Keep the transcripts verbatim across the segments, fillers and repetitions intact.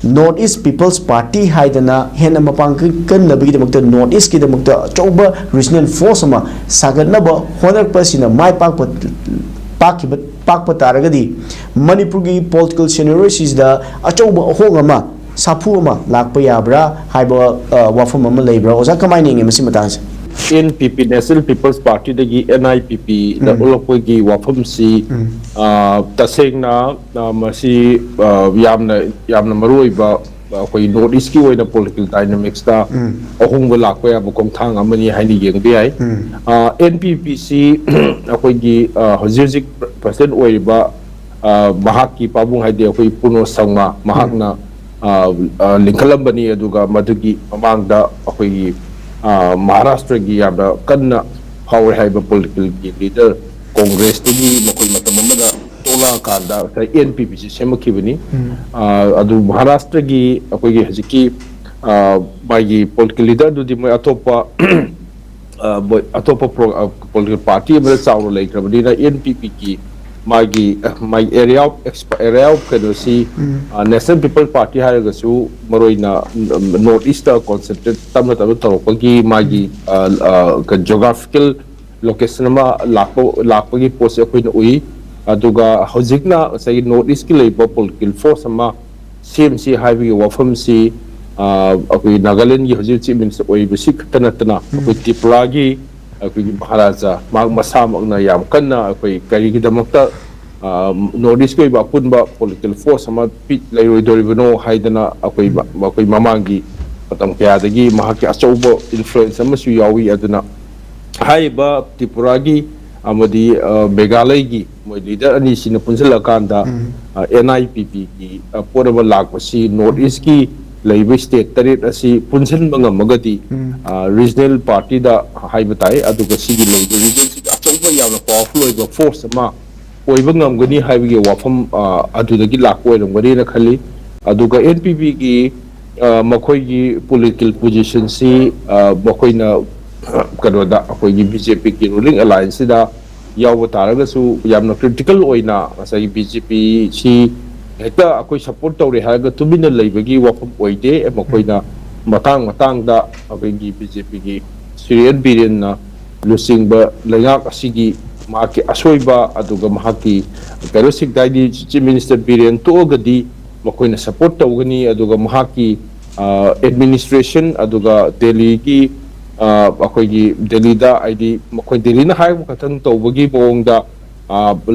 North East People's Party ꯍꯥꯏꯗꯅ ꯍꯦꯟꯅ ꯃꯄꯥꯡꯒꯜ ꯀꯟꯅꯕꯒꯤꯗꯃꯛꯇ, North East ꯀꯤꯗꯃꯛꯇ ꯑꯆꯧꯕ regional force ꯑꯃ ꯁꯥꯒꯠꯅꯕ ꯍꯣꯠꯅꯔꯛꯄ ꯑꯁꯤꯅ ꯃꯥꯏ ꯄꯥꯛꯄ, ꯄꯥꯛꯈꯤꯕ, ꯄꯥꯛꯄ ꯇꯥꯔꯒꯗꯤ ꯃꯅꯤꯄꯨꯔꯒꯤ political scenario ꯁꯤꯗ ꯑꯆꯧꯕ ꯑꯍꯣꯡ ꯑꯃ, ꯁꯥꯐꯨ ꯑꯃ ꯂꯥꯛꯄ ꯌꯥꯕ꯭ꯔꯥ ꯍꯥꯏꯕ, ꯑ, ꯋꯥꯐꯝ ꯑꯃ ꯂꯩꯕ꯭ꯔꯥ? ꯑꯣꯖꯥ, ꯀꯃꯥꯏꯅ ꯌꯦꯡꯉꯤ ꯃꯁꯤ ꯃꯇꯥꯡꯁꯦ? ꯑꯦꯟ ꯄꯤ ꯄꯤ, National People's Party ꯗꯒꯤ ꯑꯦꯟ ꯑꯥꯏ ꯄꯤ ꯄꯤ ꯗ ꯎꯝ꯫ ꯑꯣꯜꯂꯛꯄꯒꯤ ꯋꯥꯐꯝꯁꯤ, ꯎꯝ꯫ ꯑ, ꯇꯁꯦꯡꯅ, ꯑ, ꯃꯁꯤ, ꯑ, ꯌꯥꯝꯅ, ꯌꯥꯝꯅ ꯃꯔꯨ ꯑꯣꯏꯕ, ꯑ, ꯑꯩꯈꯣꯏ North East ꯀꯤ ꯑꯣꯏꯅ political dynamics ꯇ ꯎꯝ꯫ ꯑꯍꯣꯡꯕ ꯂꯥꯛꯄ ꯌꯥꯕ ꯈꯣꯡꯊꯥꯡ ꯑꯃꯅꯤ ꯍꯥꯏꯅ ꯌꯦꯡꯕ ꯌꯥꯏ꯫ ꯎꯝ꯫ ꯑ, ꯑꯦꯟ ꯄꯤ ꯄꯤ ꯁꯤ ꯑꯩꯈꯣꯏꯒꯤ, ꯑ, ꯍꯧꯖꯤꯛ ꯍꯧꯖꯤꯛ president ꯑꯣꯏꯔꯤꯕ, ꯑ, ꯃꯍꯥꯛꯀꯤ ꯄꯥꯕꯨꯡ ꯍꯥꯏꯗꯤ ꯑꯩꯈꯣꯏ ꯄꯨꯔꯅꯣ ꯁꯪꯃꯥ ꯃꯍꯥꯛꯅ, ꯑ, ꯑ, ꯂꯤꯡꯈꯠꯂꯝꯕꯅꯤ꯫ ꯑꯗꯨꯒ ꯃꯗꯨꯒꯤ ꯃꯃꯥꯡꯗ ꯑꯩꯈꯣꯏꯒꯤ, ꯑ, ꯃꯍꯥꯔꯥꯁꯇ꯭ꯔꯒꯤ ꯌꯥꯝꯅ ꯀꯟꯅ ꯐꯥꯎꯔꯦ ꯍꯥꯏꯕ political ꯒꯤ leader, ꯀꯣꯡꯒ꯭ꯔꯦꯁꯇꯒꯤ ꯃꯈꯣꯏ ꯃꯇꯝ ꯑꯃꯗ ꯇꯣꯛꯂꯛꯑꯀꯥꯟꯗ ꯉꯁꯥꯏ ꯑꯦꯟ ꯄꯤ ꯄꯤ ꯁꯤ ꯁꯦꯝꯃꯛꯈꯤꯕꯅꯤ꯫ ꯎꯝ꯫ ꯑ, ꯑꯗꯨ ꯃꯍꯥꯔꯥꯁꯇ꯭ꯔꯒꯤ ꯑꯩꯈꯣꯏꯒꯤ ꯍꯧꯖꯤꯛꯀꯤ, ꯑ, ꯃꯥꯒꯤ political leader ꯗꯨꯗꯤ ꯃꯣꯏ ꯑꯇꯣꯞꯄ, ꯑ, ꯃꯣꯏ ꯑꯇꯣꯞꯄ pro-, ꯑ, political party ꯑꯃꯗ ꯆꯥꯎꯅ ꯂꯩꯈ꯭ꯔꯕꯅꯤꯅ ꯑꯦꯟ ꯄꯤ ꯄꯤ ꯒꯤ ꯃꯥꯒꯤ, ꯑ, ꯃꯥꯒꯤ area of exp-, area of ꯀꯩꯅꯣꯁꯤ, ꯎꯝ꯫ ꯑ, National People Party ꯍꯥꯏꯔꯒꯁꯨ ꯃꯔꯨꯑꯣꯏꯅ, ꯎꯝ, North East ꯇ concentrate ꯇꯞꯅ ꯇꯞꯅ ꯇꯧꯔꯛꯄꯒꯤ ꯃꯥꯒꯤ, ꯑ, ꯑ, ꯀ-, geographical location ꯑꯃ ꯂꯥꯛꯄ, ꯂꯥꯛꯄꯒꯤ ꯄꯣꯠꯁꯦ ꯑꯩꯈꯣꯏꯅ ꯎꯏ꯫ ꯑꯗꯨꯒ ꯍꯧꯖꯤꯛꯅ ꯉꯁꯥꯏꯒꯤ North East ꯀꯤ ꯂꯩꯕ political force ꯑꯃ ꯁꯦꯝꯁꯤ ꯍꯥꯏꯕꯒꯤ ꯋꯥꯐꯝꯁꯤ, ꯑ, ꯑꯩꯈꯣꯏꯒꯤ ꯅꯥꯒꯥꯂꯦꯟꯒꯤ ꯍꯧꯖꯤꯛ Chief Minister ꯑꯣꯏꯔꯤꯕꯁꯤ ꯈꯛꯇ ꯅꯠꯇꯅ, ꯑꯩꯈꯣꯏ ꯇ꯭ꯔꯤꯄꯨꯔꯥꯒꯤ ꯑꯩꯈꯣꯏꯒꯤ ꯃꯍꯥꯔꯥꯖꯥ ꯃꯍꯥꯛ ꯃꯁꯥꯃꯛꯅ ꯌꯥꯝ ꯀꯟꯅ ꯑꯩꯈꯣꯏ ꯀꯔꯤꯒꯤꯗꯃꯛꯇ, ꯑ, North East ꯀꯤ ꯑꯣꯏꯕ ꯑꯄꯨꯟꯕ political force ꯑꯃ ꯄꯤ-, ꯂꯩꯔꯣꯏꯗꯧꯔꯤꯕꯅꯣ ꯍꯥꯏꯗꯅ ꯑꯩꯈꯣꯏ ꯃ-, ꯑꯩꯈꯣꯏ ꯃꯃꯥꯡꯒꯤ ꯃꯇꯝ ꯀꯌꯥꯗꯒꯤ ꯃꯍꯥꯛꯀꯤ ꯑꯆꯧꯕ influence ꯑꯃꯁꯨ ꯌꯥꯎꯏ꯫ ꯑꯗꯨꯅ ꯍꯥꯏꯔꯤꯕ ꯇ꯭ꯔꯤꯄꯨꯔꯥꯒꯤ ꯑꯃꯗꯤ, ꯑ, ꯃꯦꯘꯥꯂꯌꯒꯤ ꯃꯣꯏ leader ꯑꯅꯤꯁꯤꯅ ꯄꯨꯟꯁꯤꯜꯂꯀꯥꯟꯗ, ꯎꯝ꯫ ꯑ, ꯑꯦꯟ ꯑꯥꯏ ꯄꯤ ꯄꯤ ꯒꯤ, ꯑ, ꯄꯣꯠ ꯑꯃ ꯂꯥꯛꯄꯁꯤ North East ꯀꯤ ꯂꯩꯔꯤꯕ state ꯇꯔꯦꯠ ꯑꯁꯤ ꯄꯨꯟꯁꯤꯟꯕ ꯉꯝꯃꯒꯗꯤ, ꯎꯝ꯫ ꯑ, regional party ꯗ ꯍꯥꯏꯕ ꯇꯥꯏ꯫ ꯑꯗꯨꯒ ꯁꯤꯒꯤ ꯂꯩꯔꯤꯕ region ꯁꯤꯗ ꯑꯆꯧꯕ ꯌꯥꯝꯅ powerful ꯑꯣꯏꯕ force ꯑꯃ ꯑꯣꯏꯕ ꯉꯝꯒꯅꯤ ꯍꯥꯏꯕꯒꯤ ꯋꯥꯐꯝ, ꯑ, ꯑꯗꯨꯗꯒꯤ ꯂꯥꯛꯄ ꯑꯣꯏꯔꯝꯒꯅꯤꯅ ꯈꯜꯂꯤ꯫ ꯑꯗꯨꯒ ꯑꯦꯟ ꯄꯤ ꯄꯤ ꯒꯤ, ꯑ, ꯃꯈꯣꯏꯒꯤ political position ꯁꯤ, ꯑ, ꯃꯈꯣꯏꯅ, ꯑ, ꯀꯩꯅꯣꯗ ꯑꯩꯈꯣꯏꯒꯤ ꯕꯤ ꯖꯦ ꯄꯤ ꯒꯤ ruling alliance ꯁꯤꯗ ꯌꯥꯎꯕ ꯇꯥꯔꯒꯁꯨ ꯌꯥꯝꯅ critical ꯑꯣꯏꯅ ꯉꯁꯥꯏꯒꯤ ꯕꯤ ꯖꯦ ꯄꯤ ꯁꯤ ꯍꯦꯛꯇ ꯑꯩꯈꯣꯏ ꯁꯄꯣꯔꯠ ꯇꯧꯔꯦ ꯍꯥꯏꯔꯒ ꯇꯨꯃꯤꯟꯅ ꯂꯩꯕꯒꯤ ꯋꯥꯐꯝ ꯑꯣꯏꯗꯦ꯫ ꯃꯈꯣꯏꯅ ꯃꯇꯥꯡ ꯃꯇꯥꯡꯗ ꯑꯩꯈꯣꯏꯒꯤ ꯕꯤ ꯖꯦ ꯄꯤꯒꯤ ꯁꯤꯔꯤꯌꯦꯟ ꯕꯤꯔꯦꯟꯅ ꯂꯨꯆꯤꯡꯕ ꯂꯩꯉꯥꯛ ꯑꯁꯤꯒꯤ ꯃꯍꯥꯛꯀꯤ ꯑꯁꯣꯏꯕ, ꯑꯗꯨꯒ ꯃꯍꯥꯛꯀꯤ ꯀꯩꯅꯣꯁꯤꯡ ꯍꯥꯏꯗꯤ ꯆꯤꯐ ꯃꯤꯅꯤꯁꯇꯔ ꯕꯤꯔꯦꯟ ꯇꯣꯛꯑꯒꯗꯤ ꯃꯈꯣꯏꯅ ꯁꯄꯣꯔꯠ ꯇꯧꯒꯅꯤ, ꯑꯗꯨꯒ ꯃꯍꯥꯛꯀꯤ ꯑꯦꯗꯃꯤꯅꯤꯁꯇ꯭ꯔꯦꯁꯟ, ꯑꯗꯨꯒ ꯗꯦꯜꯂꯤꯒꯤ ꯑꯩꯈꯣꯏꯒꯤ ꯗꯦꯜꯂꯤꯗ ꯍꯥꯏꯗꯤ ꯃꯈꯣꯏ ꯗꯦꯜꯂꯤꯅ ꯍꯥꯏꯕ ꯈꯛꯇꯪ ꯇꯧꯕꯒꯤ ꯃꯑꯣꯡꯗ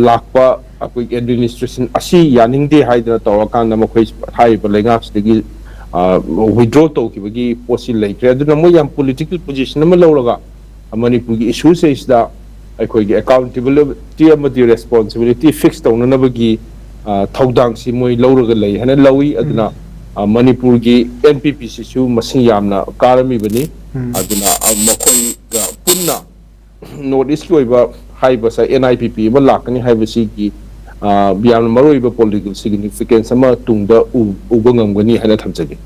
ꯂꯥꯛꯄ ꯑꯩꯈꯣꯏꯒꯤ ꯑꯦꯗꯃꯤꯅꯤꯁꯇ꯭ꯔꯦꯁꯟ ꯑꯁꯤ ꯌꯥꯅꯤꯡꯗꯦ ꯍꯥꯏꯗꯅ ꯇꯧꯔꯀꯥꯟꯗ ꯃꯈꯣꯏ ꯍꯥꯏꯔꯤꯕ ꯂꯩꯉꯥꯛꯁꯤꯗꯒꯤ ꯋꯤꯗ꯭ꯔꯣ ꯇꯧꯈꯤꯕꯒꯤ ꯄꯣꯠꯁꯤ ꯂꯩꯈ꯭ꯔꯦ꯫ ꯑꯗꯨꯅ ꯃꯣꯏ ꯌꯥꯝ ꯄꯣꯂꯤꯇꯤꯀꯦꯜ ꯄꯣꯖꯤꯁꯟ ꯑꯃ ꯂꯧꯔꯒ ꯃꯅꯤꯄꯨꯔꯒꯤ ꯏꯁꯨꯁꯤꯗꯩꯁꯤꯗ ꯑꯩꯈꯣꯏꯒꯤ ꯑꯦꯀꯥꯎꯟꯇꯦꯕꯤꯂꯤꯇꯤ ꯑꯃꯗꯤ ꯔꯦꯁꯄꯣꯟꯁꯤꯕꯤꯂꯤꯇꯤ ꯐꯤꯛꯁ ꯇꯧꯅꯅꯕꯒꯤ ꯊꯧꯗꯥꯡꯁꯤ ꯃꯣꯏ ꯂꯧꯔꯒ ꯂꯩ ꯍꯥꯏꯅ ꯂꯧꯏ꯫ ꯑꯗꯨꯅ ꯃꯅꯤꯄꯨꯔꯒꯤ ꯑꯦꯟ ꯄꯤ ꯄꯤ ꯁꯤꯁꯨ ꯃꯁꯤꯡ ꯌꯥꯝꯅ ꯀꯥꯔꯝꯃꯤꯕꯅꯤ꯫ ꯑꯗꯨꯅ ꯃꯈꯣꯏꯒ ꯄꯨꯟꯅ ꯅꯣꯔꯠ ꯏꯁꯀꯤ ꯑꯣꯏꯕ ꯍꯥꯏꯔꯤꯕ ꯉꯁꯥꯏ ꯑꯦꯟ ꯑꯥꯏ ꯄꯤ ꯄꯤ ꯑꯃ ꯂꯥꯛꯀꯅꯤ ꯍꯥꯏꯕꯁꯤꯒꯤ ꯌꯥꯝꯅ ꯃꯔꯨꯑꯣꯏꯕ ꯄꯣꯂꯤꯇꯤꯀꯦꯜ ꯁꯤꯒꯅꯤꯐꯤꯀꯦꯟꯁ ꯑꯃ ꯇꯨꯡꯗ ꯎꯕ ꯉꯝꯒꯅꯤ ꯍꯥꯏꯅ ꯊꯝꯖꯒꯦ꯫